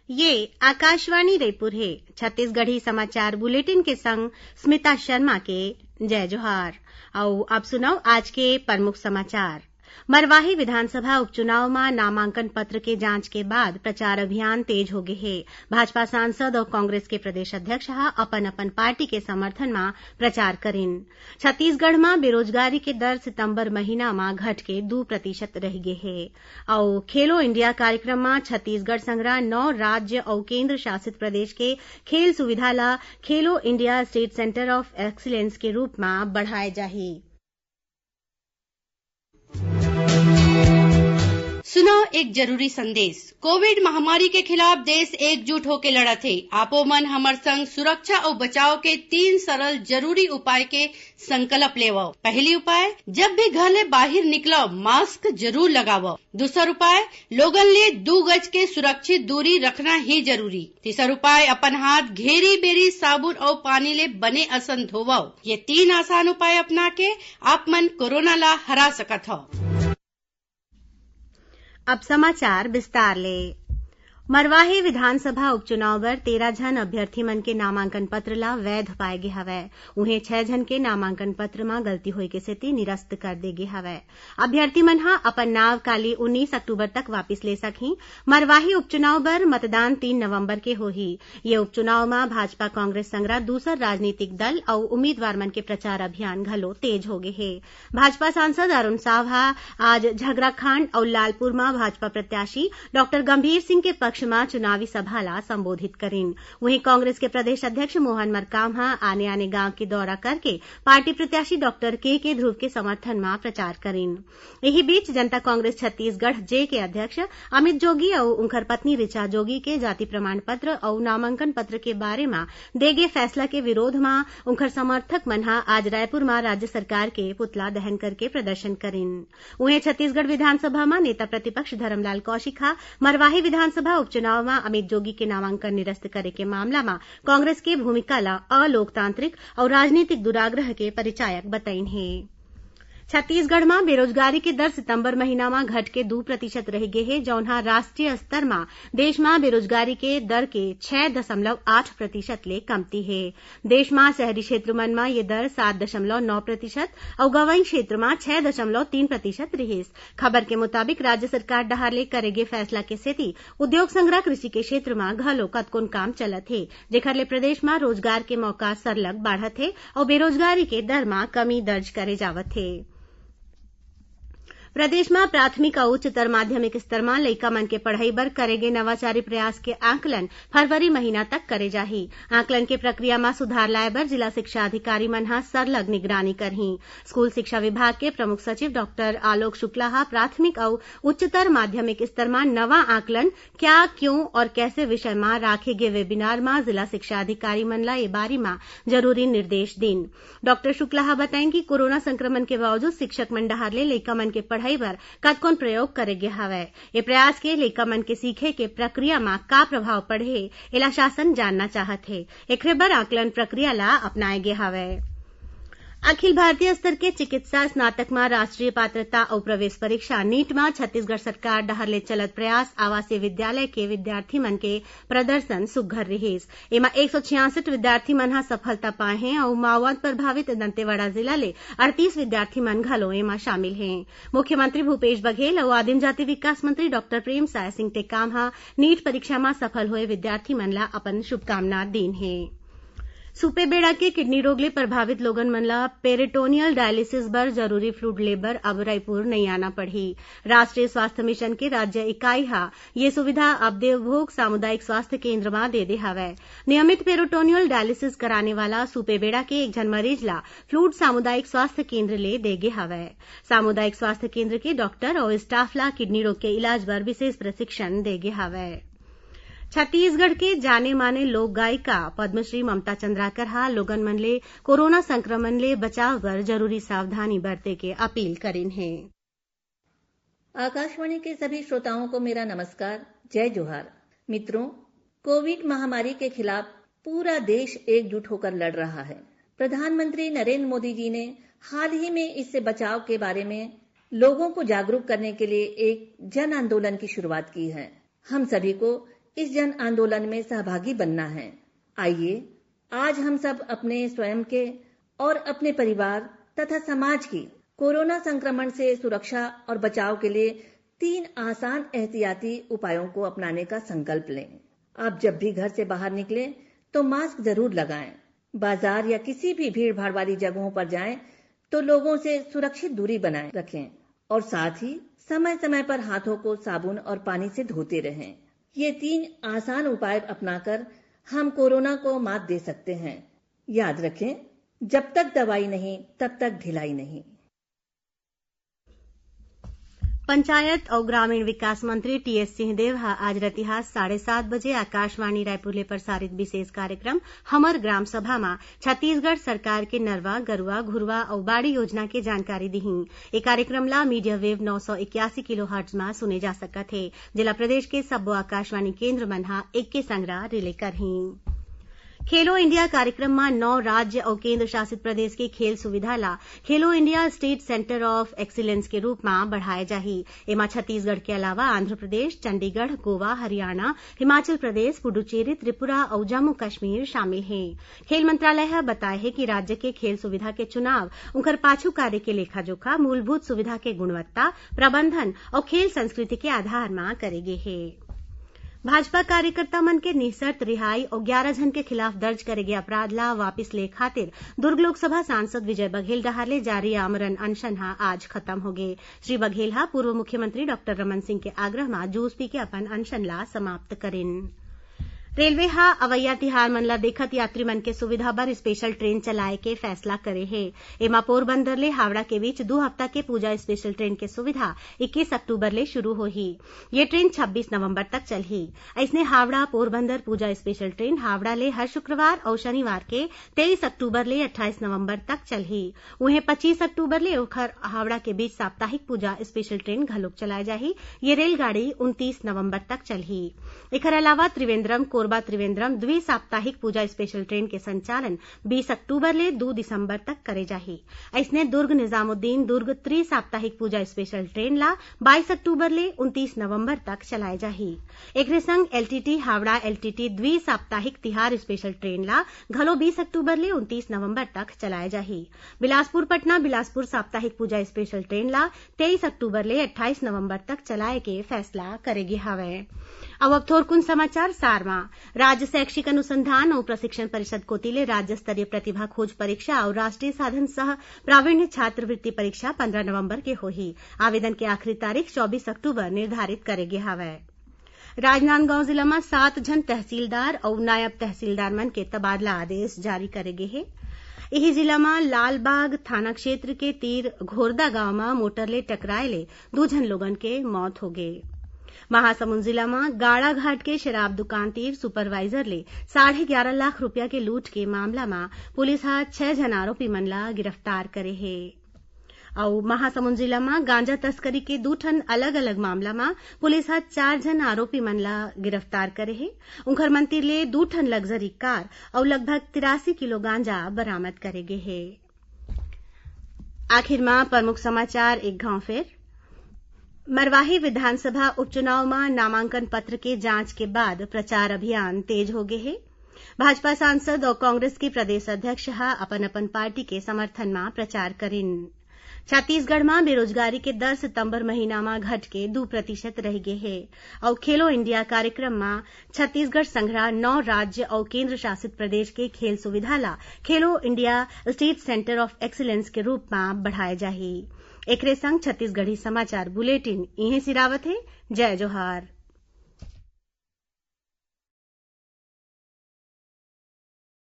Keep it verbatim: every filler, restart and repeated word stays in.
ये आकाशवाणी रायपुर हे। छत्तीसगढ़ी समाचार बुलेटिन के संग स्मिता शर्मा के जय जोहार। अउ अब सुनव आज के प्रमुख समाचार। मरवाही विधानसभा उपचुनाव म नामांकन पत्र के जांच के बाद प्रचार अभियान तेज हो गे हे। भाजपा सांसद अउ कांग्रेस के प्रदेश अध्यक्ष ह अपन-अपन पार्टी के समर्थन म प्रचार करिन। छत्तीसगढ़ म बेरोजगारी के दर सितंबर महीना म घट के दू प्रतिशत रह गे हे। अउ खेलो इंडिया कार्यक्रम म छत्तीसगढ़ संघरा नौ राज्य अउ केंद्र शासित प्रदेश के खेल सुविधा ल खेलो India state centre of excellence के रूप म बढ़ाए जाही। सुनव एक जरूरी संदेश। कोविड महामारी के खिलाफ देश एकजुट होके लड़त हे। आपो मन हमर संग सुरक्षा अउ बचाव के तीन सरल जरूरी उपाय के संकल्प लेवव। पहली उपाय, जब भी घर ले बाहिर निकलव, मास्क जरूर लगावव। दूसर उपाय, लोगन ले दू गज के सुरक्षित दूरी रखना ही जरूरी। तीसर उपाय, अपन हाथ घेरी बेरी साबुन अउ पानी ले बने असन धोवव। ये तीन आसान उपाय अपना के आप मन कोरोना ला हरा सकत हव। अब समाचार विस्तार ले। मरवाही विधानसभा उपचुनाव बर तेरह झन अभ्यर्थी मन के नामांकन पत्र ला वैध पाए गे हवय। उहें, छह झन के नामांकन पत्र म गलती होए के सेती निरस्त कर दे गे हवय। अभ्यर्थी मन ह अपन नाव काली उन्नीस अक्टूबर तक वापिस ले सकही। मरवाही उपचुनाव बर मतदान तीन नवंबर के होही। ये उपचुनाव म भाजपा कांग्रेस संघरा दूसर राजनीतिक दल अउ उम्मीदवार मन के प्रचार अभियान घलो तेज हो गे हे। भाजपा सांसद अरुण साव ह आज झगराखांड अउ लालपुर म भाजपा प्रत्याशी डॉक्टर गंभीर सिंह के पक्ष म चुनावी सभा ला संबोधित करिन। वहीं कांग्रेस के प्रदेश अध्यक्ष मोहन मरकाम ह आने-आने गांव के दौरा करके पार्टी प्रत्याशी डॉक्टर के के ध्रुव के समर्थन म प्रचार करिन। इही बीच जनता कांग्रेस छत्तीसगढ़, जे के अध्यक्ष अमित जोगी अउ उंखर पत्नी ऋचा जोगी के जाति प्रमाण पत्र अउ नामांकन पत्र के बारे म दे गे फैसला के विरोध म उंखर समर्थक मन ह आज रायपुर म राज्य सरकार के पुतला दहन करके प्रदर्शन करिन। उहें, छत्तीसगढ़ विधानसभा म नेता प्रतिपक्ष धरमलाल कौशिक ह मरवाही विधानसभा उपचुनाव म अमित जोगी के नामांकन निरस्त करे के मामला म कांग्रेस के भूमिका ल अलोकतांत्रिक अउ राजनीतिक दुराग्रह के परिचायक बतइन हे। छत्तीसगढ़ म बेरोजगारी के दर सितंबर महीना म घट के दू प्रतिशत रह गे हे, जौन ह राष्ट्रीय स्तर म देश म बेरोजगारी के दर के छह दशमलव आठ प्रतिशत ले कमती हे। देश म शहरी क्षेत्र मन म ये दर सात दशमलव नौ प्रतिशत अउ गंवई क्षेत्र म छह दशमलव तीन प्रतिशत रिहिस। खबर के मुताबिक, राज्य सरकार डहार ले करे गे फैसला के सेती उद्योग संघरा कृषि के क्षेत्र म घलो कतकोन काम चलत हे, जेखर ले प्रदेश म रोजगार के मौका सरलग बाढ़त हे अउ बेरोजगारी के दर म कमी दर्ज करे जावत हे। प्रदेश म प्राथमिक अउ उच्चतर माध्यमिक स्तर म लइका मन के पढ़ई बर करे गे नवाचारी प्रयास के आंकलन फरवरी महीना तक करे जाही। आंकलन के प्रक्रिया म सुधार लाए बर जिला शिक्षा अधिकारी मन ह सरलग निगरानी करही। स्कूल शिक्षा विभाग के प्रमुख सचिव डॉक्टर आलोक शुक्ला ह प्राथमिक अउ उच्चतर माध्यमिक स्तर म नवा आंकलन क्या, क्यों और कैसे विषय म राखे गे वेबिनार म जिला शिक्षा अधिकारी मन ल ए बारे म जरूरी निर्देश दीन। डॉक्टर शुक्ला ह बताइन कि कोरोना संक्रमण के बावजूद शिक्षक मन डहार ले लइका मन के पढ़ई बर कतकोन प्रयोग करे गे हवय। ए प्रयास के लइका मन के सीखे के प्रक्रिया म का प्रभाव पड़हे, एला शासन जानना चाहत हे। एखरे बर आकलन प्रक्रिया ला अपनाए गे हवय। अखिल भारतीय स्तर के चिकित्सा स्नातक म राष्ट्रीय पात्रता अउ प्रवेश परीक्षा नीट म छत्तीसगढ़ सरकार डहार ले चलत प्रयास आवासीय विद्यालय के विद्यार्थी मन के प्रदर्शन सुघ्घर रिहिस। एमा एक सौ छियासठ विद्यार्थी मन ह सफलता पाए हें अउ माओवाद प्रभावित दंतेवाड़ा जिला ले अड़तीस विद्यार्थी मन घलो एमा शामिल हें। मुख्यमंत्री भूपेश बघेल अउ आदिम जाति विकास मंत्री डॉक्टर प्रेमसाय सिंह टेकाम ह नीट परीक्षा म सफल होए विद्यार्थी मन ला अपन शुभकामना दीन हे। सुपेबेड़ा के किडनी रोग ले प्रभावित लोगन मन ला पेरिटोनियल डायलिसिस बर जरूरी फ्लूइड ले बर अब रायपुर नइ आना पड़ही। राष्ट्रीय स्वास्थ्य मिशन के राज्य इकाई ह ये सुविधा अब देवभोग सामुदायिक स्वास्थ्य केंद्र म दे दे हवय। नियमित पेरिटोनियल डायलिसिस कराने वाला सुपेबेड़ा के एक झन मरीज ला फ्लूइड सामुदायिक स्वास्थ्य केंद्र ले दे गे हवय। सामुदायिक स्वास्थ्य केंद्र के डॉक्टर अउ स्टाफ ला किडनी रोग के इलाज बर विशेष प्रशिक्षण दे गे हवय। छत्तीसगढ़ के जाने माने लोक गायिका पद्मश्री ममता चंद्राकर ह लोगन मन ले कोरोना संक्रमण ले बचाव बर जरूरी सावधानी बरते के अपील करिन हे। आकाशवाणी के सभी श्रोताओं को मेरा नमस्कार, जय जोहार। मित्रों, कोविड महामारी के खिलाफ पूरा देश एकजुट होकर लड़ रहा है। प्रधानमंत्री नरेंद्र मोदी जी ने हाल ही में इससे बचाव के बारे में लोगों को जागरूक करने के लिए एक जन आंदोलन की शुरुआत की है। हम सभी को इस जन आंदोलन में सहभागी बनना है। आइए, आज हम सब अपने स्वयं के और अपने परिवार तथा समाज की कोरोना संक्रमण से सुरक्षा और बचाव के लिए तीन आसान एहतियाती उपायों को अपनाने का संकल्प लें। आप जब भी घर से बाहर निकलें, तो मास्क जरूर लगाएं। बाजार या किसी भी भीड़ भाड़ वाली जगहों पर जाएं, तो लोगों से सुरक्षित दूरी बनाए रखें और साथ ही समय समय पर हाथों को साबुन और पानी से धोते रहें। ये तीन आसान उपाय अपनाकर हम कोरोना को मात दे सकते हैं। याद रखें, जब तक दवाई नहीं, तब तक ढिलाई नहीं। पंचायत अउ ग्रामीण विकास मंत्री टीएस सिंहदेव ह आज रतिहा साढ़े सात बजे आकाशवाणी रायपुर ले प्रसारित विशेष कार्यक्रम हमर ग्राम सभा म छत्तीसगढ़ सरकार के नरवा, गरुवा, घुरवा अउ बाड़ी योजना के जानकारी दिही। ए कार्यक्रम ला मीडिया वेव नौ सौ इक्यासी किलोहर्ट्ज म सुने जा सकत हे, जेला प्रदेश के सब्बो आकाशवाणी केंद्र मन ह एके संग रिले करही। खेलो इंडिया कार्यक्रम म नौ राज्य अउ केंद्र शासित प्रदेश के खेल सुविधा ला खेलो India state centre of excellence के रूप म बढ़ाए जाही। एमा छत्तीसगढ़ के अलावा आंध्र प्रदेश, चंडीगढ़, गोवा, हरियाणा, हिमाचल प्रदेश, पुडुचेरी, त्रिपुरा अउ जम्मू कश्मीर शामिल हे। खेल मंत्रालय ह बताए हे कि राज्य के खेल सुविधा के चुनाव उंकर पाछू कार्य के लेखा-जोखा, मूलभूत सुविधा के गुणवत्ता, प्रबंधन अउ खेल संस्कृति के आधार म करे गे हे। भाजपा कार्यकर्ता मन के निःशर्त रिहाई अउ ग्यारह झन के खिलाफ दर्ज करे गे अपराध ला वापिस ले खातिर दुर्ग लोकसभा सांसद विजय बघेल डहार ले जारी आमरण अनशन ह आज खत्म होगे। श्री बघेल ह पूर्व मुख्यमंत्री डॉक्टर रमन सिंह के आग्रह म जूस पी के अपन अनशन ला समाप्त करिन। रेलवे ह अवइया तिहार मन ला देखत यात्री मन के सुविधा बर स्पेशल ट्रेन चलाए के फैसला करे हे। एमा पोरबंदर ले हावड़ा के बीच दू हफ्ता के पूजा स्पेशल ट्रेन के सुविधा इक्कीस अक्टूबर ले शुरू होही। ये ट्रेन छब्बीस नवंबर तक चलही। अइसने हावड़ा पोरबंदर पूजा स्पेशल ट्रेन हावड़ा ले हर शुक्रवार अउ शनिवार के तेईस अक्टूबर ले अट्ठाईस नवंबर तक चलही। उहें, पच्चीस अक्टूबर ले ओखर हावड़ा के बीच साप्ताहिक पूजा स्पेशल ट्रेन घलोक चलाए जाही। ये रेलगाड़ी उनतीस नवंबर तक चलही। एखर अलावा त्रिवेंद्रम कोरबा त्रिवेंद्रम द्वि साप्ताहिक पूजा स्पेशल ट्रेन के संचालन बीस अक्टूबर ले दू दिसंबर तक करे जाही। अइसने दुर्ग निजामुद्दीन दुर्ग त्रि साप्ताहिक पूजा स्पेशल ट्रेन ला बाईस अक्टूबर ले उनतीस नवंबर तक चलाए जाही। एकरे संग एलटीटी हावड़ा एलटीटी द्वि साप्ताहिक तिहार स्पेशल ट्रेन ला घलो बीस अक्टूबर ले उनतीस नवंबर तक चलाए जाही। बिलासपुर पटना बिलासपुर साप्ताहिक पूजा स्पेशल ट्रेन ला तेईस अक्टूबर ले अट्ठाईस नवंबर तक चलाए के फैसला करे गे हवय। अब, अब थोरकुन समाचार सार म। राज्य शैक्षिक अनुसंधान अउ प्रशिक्षण परिषद कोति ले राज्य स्तरीय प्रतिभा खोज परीक्षा अउ राष्ट्रीय साधन सह प्रावीण्य छात्रवृत्ति परीक्षा पंद्रह नवंबर के होही। आवेदन के आखिरी तारीख चौबीस अक्टूबर निर्धारित करे गे हवय। राजनांदगांव जिला म सात झन तहसीलदार अउ नायब तहसीलदार मन के तबादला आदेश जारी करे गे हे। इही जिला म लालबाग थाना क्षेत्र के तीर घोरदा गांव म मोटर ले टकराए ले दू झन लोगन के मौत होगे। महासमुंद जिला म गाड़ाघाट के शराब दुकान तीर सुपरवाइजर ले साढ़े ग्यारह लाख रुपया के लूट के मामला म पुलिस ह छह झन आरोपी मन ला गिरफ्तार करे हे। अउ महासमुंद जिला म गांजा तस्करी के दू ठन अलग-अलग मामला म पुलिस ह चार झन आरोपी मन ला गिरफ्तार करे हे। उंखर मन तीर ले दू ठन लग्जरी कार अउ लगभग तिरासी किलो गांजा बरामद करे गे हे। आखिर म प्रमुख समाचार एक घांव फेर। मरवाही विधानसभा उपचुनाव म नामांकन पत्र के जांच के बाद प्रचार अभियान तेज हो गे हे। भाजपा सांसद अउ कांग्रेस के प्रदेश अध्यक्ष ह अपन-अपन पार्टी के समर्थन म प्रचार करिन। छत्तीसगढ़ म बेरोजगारी के दर सितंबर महीना म घट के दू प्रतिशत रह गे हे अउ खेलो इंडिया कार्यक्रम म छत्तीसगढ़ संघरा नौ राज्य अउ केंद्र शासित प्रदेश के खेल सुविधा ला खेलो India state centre of excellence के रूप म बढ़ाए जाही। एकरे संग छत्तीसगढ़ी समाचार बुलेटिन इहें सिरावत हे। जय जोहार।